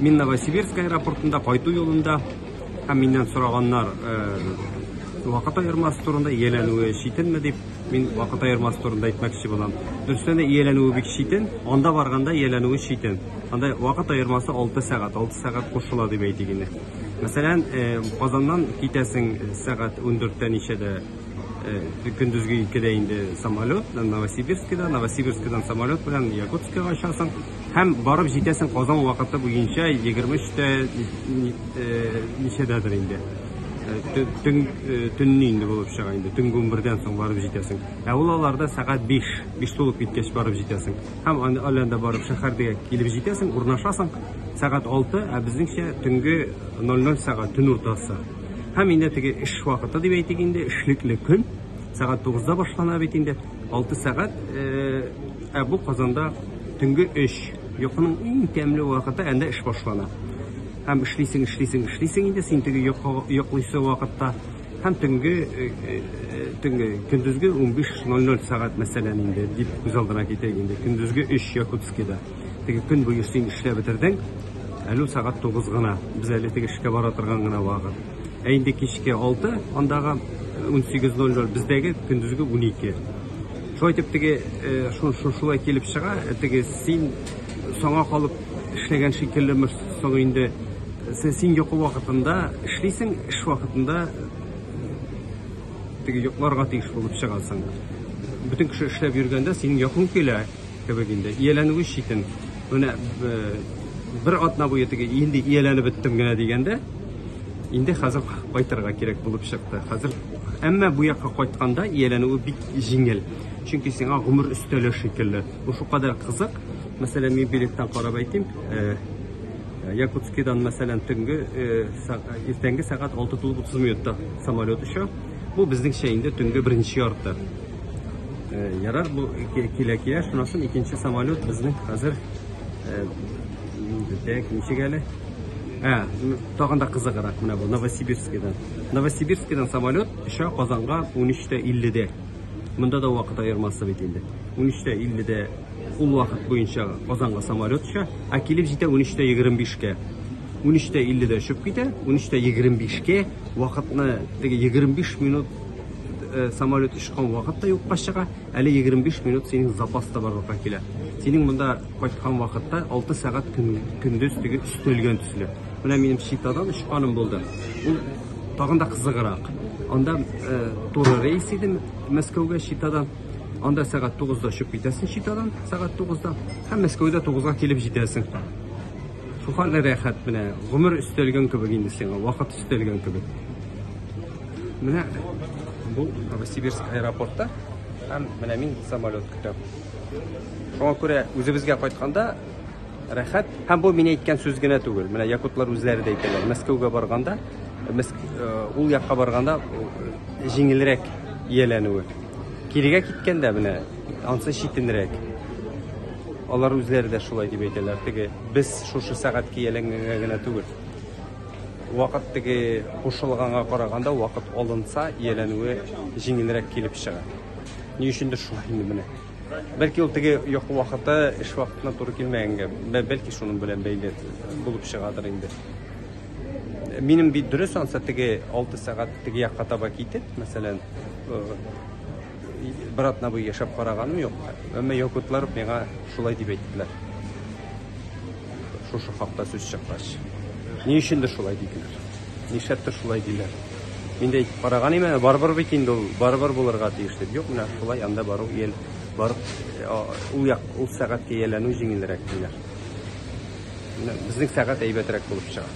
Мин Новосибирск аэропортында кайту юлында һәм миннән сораганнар вакыт аермасы турында, ияләнүе читенме дип, мин вакыт аермасы турында әйтмәкче булам. Дөрестән дә ияләнүе бик читен, анда барганда ияләнүе читен. Анда вакыт аермасы 6 сәгать, 6 сәгать кушыла дип әйтик инде. Мәсәлән, Казаннан китәсең сәгать 14-тә ничәдә, көндезге 2-дә инде самолет, Новосибирскида, Новосибирскидан самолет белән Якутскига очасың һәм барып җитәсең Казан вакыты буенча 23-тә ничәдәдер инде. Төн, төнне инде булып чыга инде. Төнге 11-дән соң барып җитәсең. Ә ул аларда сәгать 5, 5 тулып киткәч барып җитәсең. Һәм анда барып шәһәргә килеп җитәсең, урнашасың. Сәгать 6, ә безнеңчә төнге 00 сәгать, төн уртасы. Һәм инде теге эш вакыты дип әйтик инде, эшлекле көн. Сәгать 9-да башлана бит инде. 6 сәгать, ә бу Казанда төнге 3. Йокының иң тәмле вакыты, әндә эш башлана. Һәм эшлисең, эшлисең, эшлисең инде син теге йоклыйсы вакытта. Һәм төнге төнге көндезге 15:00 сәгать мәсәлән инде дип күз алдына китерик инде. Көндезге 3 Якутскида. Теге көн буе син эшләп бетердең. Әле ул сәгать 9 гына. Без әле теге эшкә бара торган гына вакыт. Ә инде кичке 6, андагы 18:00 бездәге көндезге 12. Шулай итеп теге шулай килеп чыга, теге син соңа калып эшләгән шикеллеме соң инде? Син йокы вакытында эшлисең, эш вакытында теге йокларга тиеш булып чыгасың. Бөтен кеше эшләп йөргәндә синең йокың килә кебек инде. Ияләнүе читен. Менә бер атна буе теге инде ияләнеп беттем генә дигәндә, инде хәзер кайтырга кирәк булып чыкты. Хәзер әмма бу якка кайтканда ияләнүе бик җиңел. Чөнки сиңа гомер өстәлә шикелле. Бу шулкадәр кызык. Мәсәлән, мин билеттан карап әйтим, Якутскидан, мәсәлән, төнге иртәнге сәгать 6:30 минутта самолет оча. Бу безнеңчә инде төнге беренче ярты. Ярар, бу килә-килә, шуннан соң икенче самолет безнең хәзер так, ничек әле? Ә, тагын да кызыграк менә бу Новосибирскидан. Новосибирскидан самолет оча Казанга 13:50-дә. Монда да вакыт аермасы бит инде. 13:50-дә ул вакыт буенча Казанга самолет оча, ә килеп җитә 13:25-кә. 13:50-дә очып китә, 13:25-кә вакытны теге 25 минут самолет очкан вакыт та юкка чыга, әле 25 минут синең запас та барлыкка килә. Синең монда кайткан вакытта 6 сәгать көндез теге өстәлгән төсле. Менә минем Читадан очканым булды. Ул тагын да кызыграк. Анда туры рейс иде Мәскәүгә Читадан. Анда сәгать 9-да очып китәсең Читадан, сәгать 9-да һәм Мәскәүдә 9-га килеп җитәсең. Шулхәтле рәхәт менә, гомер өстәлгән кебек инде сиңа, вакыт өстәлгән кебек. Менә бу Новосибирск аэропорты һәм менә мин самолет көтәм. Шуңа күрә үзебезгә кайтканда рәхәт. Һәм бу мин әйткән сүз генә түгел. Менә якутлар үзләре дә әйтәләр. Мәскәүгә барганда, ул якка барганда җиңелрәк ияләнүе. Кирегә киткәндә менә ансы читенрәк. Алар үзләре дә шулай дип әйтәләр. Теге без шушы сәгатькә ияләнгәнгә генә түгел. Вакыт теге кушылганга караганда вакыт алынса, ияләнүе җиңелрәк килеп чыга. Ни өчендер шулай инде менә. Бәлки ул теге йокы вакыты эш вакытына туры килмәгәнгә, бәлки шуның белән бәйле булып чыгадыр инде. Минем бит дөрес анса теге 6 сәгать теге якка таба китеп, мәсәлән, бер атна буе яшәп караганым юк. Әмма якутлар миңа шулай дип әйттеләр. Шушы хакта сүз чыккач. Ни өчендер шулай диделәр. Нишләптер шулай диләр. Мин дә әйтеп караган идем, барыбер бит инде ул, барыбер булырга тиеш дип. Юк, менә шулай анда бару ел барып ул як ул сәгатькә ияләнү җиңелрәк диләр. Менә безнең сәгать әйбәтрәк булып чыга.